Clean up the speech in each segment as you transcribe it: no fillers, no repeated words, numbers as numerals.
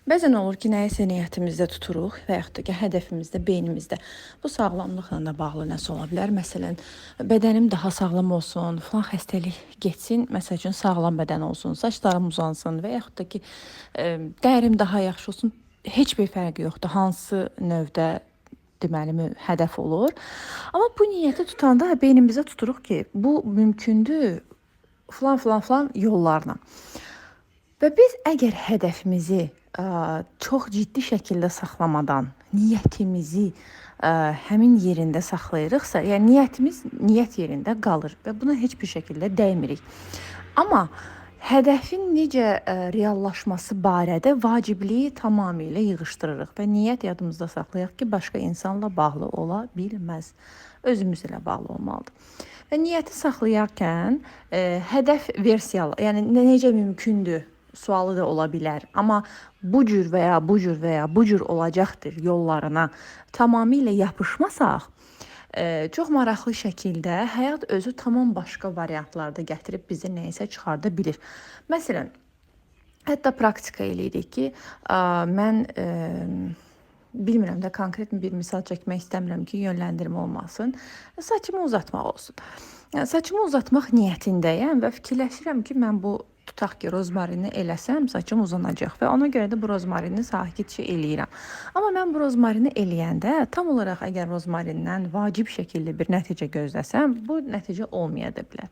Bəzən olur ki, nəyisə niyyətimizdə tuturuq və yaxud da ki, hədəfimizdə, beynimizdə. Bu sağlamlıqla da bağlı nəsə ola bilər. Məsələn, bədənim daha sağlam olsun, filan xəstəlik getsin, məsəl üçün sağlam bədən olsun, saçlarım uzansın və yaxud da ki, dərim daha yaxşı olsun. Heç bir fərqi yoxdur hansı növdə deməli hədəf olur. Amma bu niyyəti tutanda beynimizə tuturuq ki, bu mümkündür filan filan filan yollarla. Və biz əgər hədəfimizi çox ciddi şəkildə saxlamadan niyyətimizi həmin yerində saxlayırıqsa, yəni niyyətimiz niyyət yerində qalır və buna heç bir şəkildə dəymirik. Amma hədəfin necə reallaşması barədə vacibliyi tamamilə yığışdırırıq və niyyət yadımızda saxlayaq ki, başqa insanla bağlı ola bilməz. Özümüz ilə bağlı olmalıdır. Və niyyəti saxlayarkən hədəf versiyalı, yəni necə mümkündür sualı da ola bilər. Amma bu cür və ya bu cür və ya bu cür olacaqdır yollarına tamamilə yapışmasaq, çox maraqlı şəkildə həyat özü tamam başqa variantlarda gətirib bizə nəyisə çıxarda bilir. Məsələn, hətta praktika eləyirik ki, mən bilmirəm də konkret bir misal çəkmək istəmirəm ki, yönləndirmə olmasın. Saçımı uzatmaq olsun. Yəni, saçımı uzatmaq niyyətindəyəm və fikirləşirəm ki, mən bu tutaq ki, rozmarini eləsəm, saçım uzanacaq və ona görə də bu rozmarini sakitcə eləyirəm. Amma mən bu rozmarini eləyəndə tam olaraq əgər rozmarindən vacib şəkildə bir nəticə gözləsəm, bu nəticə olmaya da bilər.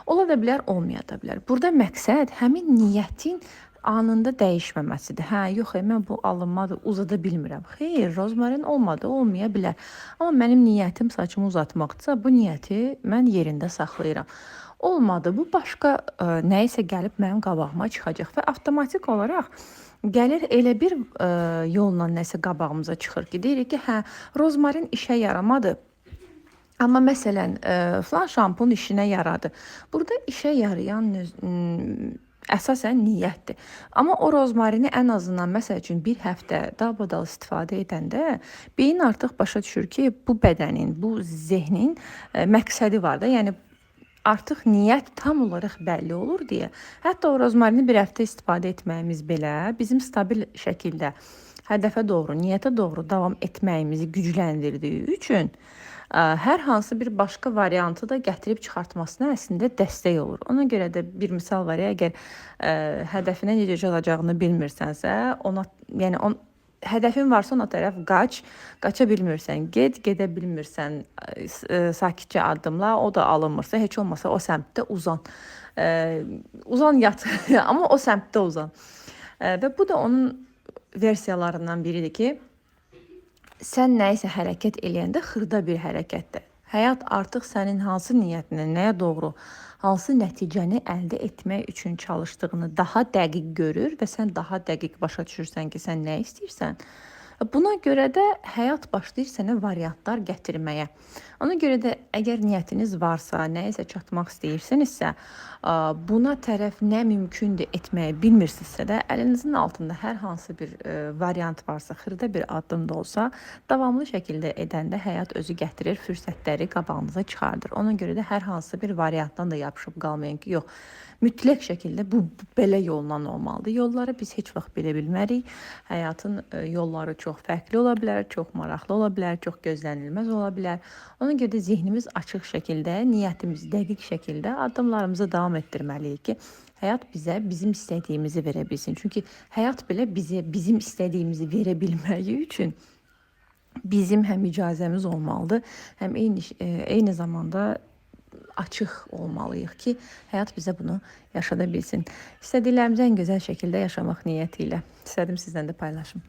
Ola da bilər, olmaya da bilər. Burada məqsəd həmin niyyətin anında dəyişməməsidir. Hə, yox, mən bu alınmadır, uzada bilmirəm. Xeyr, rozmarin olmadı, olmaya bilər. Amma mənim niyyətim saçımı uzatmaqdırsa, bu niyyəti mən yerində saxlayıram. Olmadı, bu başqa nəyisə gəlib mənim qabağıma çıxacaq və avtomatik olaraq gəlir elə bir yolla nəsə qabağımıza çıxır ki, deyirik ki, hə, rozmarin işə yaramadı. Amma məsələn, filan şampun işinə yaradı. Burada işə yarayan əsasən niyyətdir. Amma o rozmarini ən azından məsəl üçün bir həftə dalbadal istifadə edəndə beyin artıq başa düşür ki, bu bədənin, bu zehnin məqsədi var da. Yəni artıq niyyət tam olaraq bəlli olur deyə, hətta o rozmarini bir həftə istifadə etməyimiz belə bizim stabil şəkildə hədəfə doğru, niyyətə doğru davam etməyimizi gücləndirdiyi üçün hər hansı bir başqa variantı da gətirib çıxartmasına əslində dəstək olur. Ona görə də bir misal var ya, əgər hədəfinə necə çatacağını bilmirsənsə, ona, yəni hədəfin varsa ona tərəf qaç, qaça bilmirsən, get, gedə bilmirsən, sakitcə addımla, o da alınmırsa, heç olmasa o səmtdə uzan. Uzan yat, amma o səmtdə uzan. Və bu da onun versiyalarından biridir ki, sən nəyisə hərəkət eləyəndə xırda bir hərəkətdir. Həyat artıq sənin hansı niyyətlə, nəyə doğru, hansı nəticəni əldə etmək üçün çalışdığını daha dəqiq görür və sən daha dəqiq başa düşürsən ki, sən nə istəyirsən. Buna görə də həyat başlayır sənə variantlar gətirməyə. Ona görə də əgər niyyətiniz varsa, nəyisə çatmaq istəyirsinizsə, buna tərəf nə mümkündür etməyi bilmirsinizsə də, əlinizin altında hər hansı bir variant varsa, xırda bir addım da olsa, davamlı şəkildə edəndə həyat özü gətirir, fürsətləri qabağınıza çıxardır. Ona görə də hər hansı bir variantdan da yapışıb qalmayın ki, yox, mütləq şəkildə bu belə yolla olmalıdır. Yolları biz heç vaxt bilə bilmərik. Həyatın yolları çox fərqli ola bilər, çox maraqlı ola bilər, çox gözlənilməz ola bilər. Ona görə də zehnimiz açıq şəkildə, niyyətimiz dəqiq şəkildə addımlarımızı davam etdirməliyik ki, həyat bizə bizim istədiyimizi verə bilsin. Çünki həyat belə bizə bizim istədiyimizi verə bilməyi üçün bizim həm icazəmiz olmalıdır, həm eyni zamanda açıq olmalıyıq ki, həyat bizə bunu yaşada bilsin. İstədiklərimizi ən gözəl şəkildə yaşamaq niyyəti ilə. İstədim sizlə də paylaşım.